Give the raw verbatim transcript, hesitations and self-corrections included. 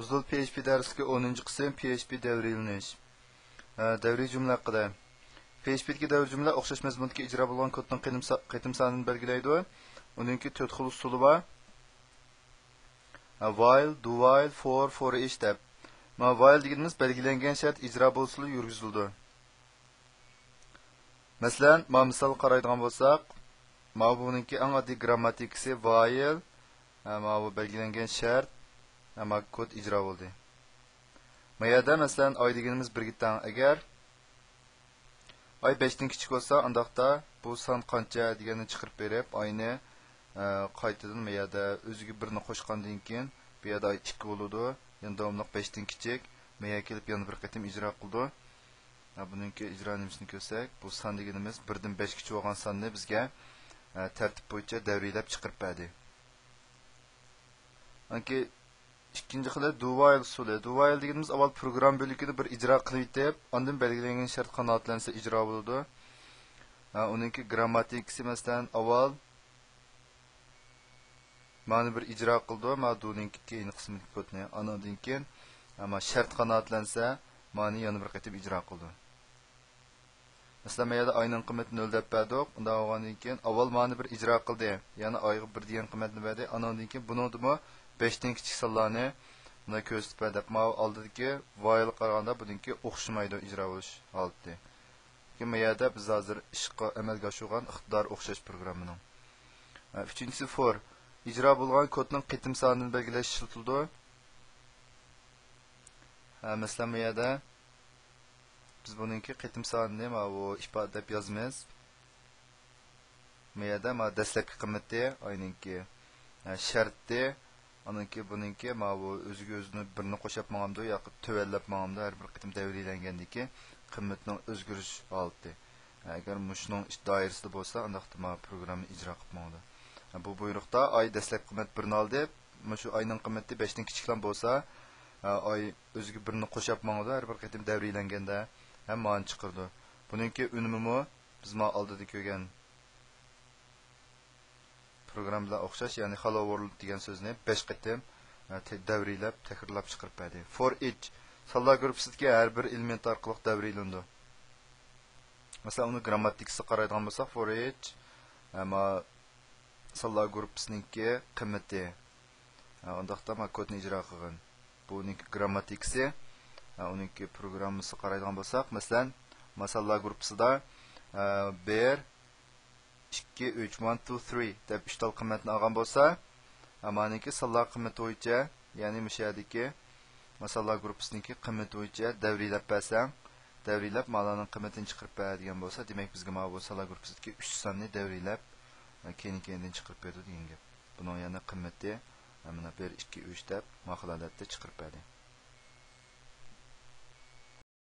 ئۇزۇل پي ئېچ پى دەرسلىكى ئونىنچى قىسىم، پي ئېچ پى دەۋرىيلىنىش. ھە، دەۋرىي جۈملە ھەققىدە. پي ئېچ پى دىكى دەۋرىي جۈملە ئوخشاش مەزمۇندىكى ئىجرا بولغان كودنىڭ قېتىم سا-، قېتىم سانىنى بەلگىلەيدۇ. ئۇنىڭكى تۆت خىل ئۇسۇلى بار. ھە، ۋايل، دۇ ۋايل، فور، فور ئىچ دەپ. مانا ۋايل دېگىنىمىز بەلگىلەنگەن شەرت ئىجرا بولسىلا يۈرگۈزۈلىدۇ. مەسىلەن، مانا مىسالغا قارايدىغان بولساق، مانا بۇنىڭكى ئەڭ ئاددىي گرامماتىكىسى ۋايل، ھە، مانا بۇ بەلگىلەنگەن شەرت، ھە، مانا كود ئىجرا بولدى. ما يەردە، مەسىلەن، ئاي دېگىنىمىز بىرگە تەڭ. ئەگەر ئاي بەشتىن كىچىك بولسا، ئانداقتا بۇ سان قانچە دېگەننى چىقىرىپ بېرىپ، ئاينى، ئە، قايتىدىن ما يەردە ئۆزىگە بىرنى قوشقاندىن كېيىن، بۇ يەردە ئاي ئىككى بولىدۇ. يەنە داۋاملىق بەشتىن كىچىك، ما يەرگە كېلىپ يەنە بىر قېتىم ئىجرا قىلىدۇ. ھە، بۇنىڭكى ئىجرا نېمىسىنى كۆرسەك، بۇ سان دېگىنىمىز بىردىن بەشكىچە بولغان ساننى بىزگە، ئە، تەرتىپ بويىچە دەۋرىيلەپ چىقىرىپ بەردى. ئانكى ئىككىنچى خىلى دۇ ۋايل ئۇسۇلى. دۇ ۋايل دېگىنىمىز ئاۋۋال پروگرامما بۆلىكىنى بىر ئىجرا قىلىۋېتىپ، ئاندىن بەلگىلەنگەن شەرت قانائەتلەنسە ئىجرا بولىدۇ. ھە، ئۇنىڭكى گرامماتىكىسى، مەسىلەن، ئاۋۋال مانى بىر ئىجرا قىلىدۇ، ما دۇنىڭكى كېيىن قىسمىدىكى كودنى. ئانىڭدىن كېيىن، ئەمما شەرت قانائەتلەنسە، مانى يەنە بىر قېتىم ئىجرا قىلىدۇ. مەسىلەن، ما يەردە ئاينىڭ قىممىتى نۆل دەپ بەردۇق. ئۇنداق بولغاندىن كېيىن، ئاۋۋال مانى بىر ئىجرا قىلدى، يەنى ئايغا بىر دېگەن قىممەتنى بەردى. ئانىڭدىن كېيىن بۇنىڭدىمۇ بەشتىن كىچىك سانلارنى مۇنداق كۆرسىتىپ بەر دەپ، ماۋۇ ئالدىدىكى ۋايلغا قارىغاندا بۇنىڭكى ئوخشىمايدۇ ئىجرا بولۇش ھالىتى. لېكىن ما يەردە بىز ھازىر ئىشقا ئەمەلگە ئاشۇرغان ئىقتىدارى ئوخشاش پروگراممىنىڭ. ئۈچىنچىسى فور. ئىجرا بولغان كودنىڭ قېتىم سانىنى بەلگىلەش ئىشلىتىلىدۇ. ھە، مەسىلەن، ما يەردە بىز بۇنىڭكى قېتىم سانىنى ماۋۇ ئىپادىلەپ يازىمىز. ما يەردە ما دەسلەپكى قىممىتى، ئاينىڭكى، ھە، شەرتى، ئانىڭكى بۇنىڭكى ماۋۇ ئۆزىگە ئۆزىنى بىرنى قوشاپ ماڭامدۇ ياكى تۆۋەنلەپ ماڭامدۇ، ھەر بىر قېتىم دەۋرىيلەنگەندىكى قىممىتىنىڭ ئۆزگىرىش ھالىتى. ئەگەر مۇشۇنىڭ ئىچ دائىرىسىدە بولسا، ئانداقتا ما پروگرامما ئىجرا قىلىپ ماڭىدۇ. بۇ بۇيرۇقتا ئاي دەسلەپكى قىممەت بىرنى ئالدى، مۇشۇ ئاينىڭ قىممىتى بەشتىن كىچىكلا بولسا، ئاي ئۆزىگە بىرنى قوشاپ ماڭىدۇ، ھەر بىر قېتىم دەۋرىيلەنگەندە ھەم مانى چىقىرىدۇ. بۇنىڭكى ئۈنۈمىمۇ بىز ما ئالدىدا كۆرگەن پروگرامما بىلەن ئوخشاش، يەنى hello world دېگەن سۆزنى بەش قېتىم، ئە، تە-، دەۋرىيلەپ، تەكرارلاپ چىقىرىپ بەردى. For each سانلار گۇرۇپپىسىدىكى ھەر بىر ئېلېمېنت ئارقىلىق دەۋرىيلىنىدۇ. مەسىلەن، ئۇنىڭ گرامماتىكىسىغا قارايدىغان بولساق، for each، ئەمما سانلار گۇرۇپپىسىنىڭكى قىممىتى. ئە، ئۇنداقتا ما كودنى ئىجرا قىلغىن. بۇنىڭكى گرامماتىكىسى، ئە، ئۇنىڭكى پروگراممىسىغا قارايدىغان بولساق، مەسىلەن، ما سانلار گۇرۇپپىسىدا، ئە، بىر، ئىككى، ئۈچ، one، two، three دەپ ئۈچ تال قىممەتنى ئالغان بولسا، مانىڭكى سانلار قىممىتى بويىچە، يەنى مۇشۇ يەردىكى ما سانلار گۇرۇپپىسىنىڭكى قىممىتى بويىچە دەۋرىيلەپ بەرسەڭ، دەۋرىيلەپ مالارنىڭ قىممىتىنى چىقىرىپ بەر دېگەن بولسا، دېمەك، بىزگە ماۋۇ سانلار گۇرۇپپىسىدىكى ئۈچ ساننى دەۋرىيلەپ، كەينى كەينىدىن چىقىرىپ بېرىدۇ دېگەن گەپ. بۇنىڭ يەنە قىممىتى، مانا بىر، ئىككى، ئۈچ دەپ ما خىل ھالەتتە چىقىرىپ بەردى.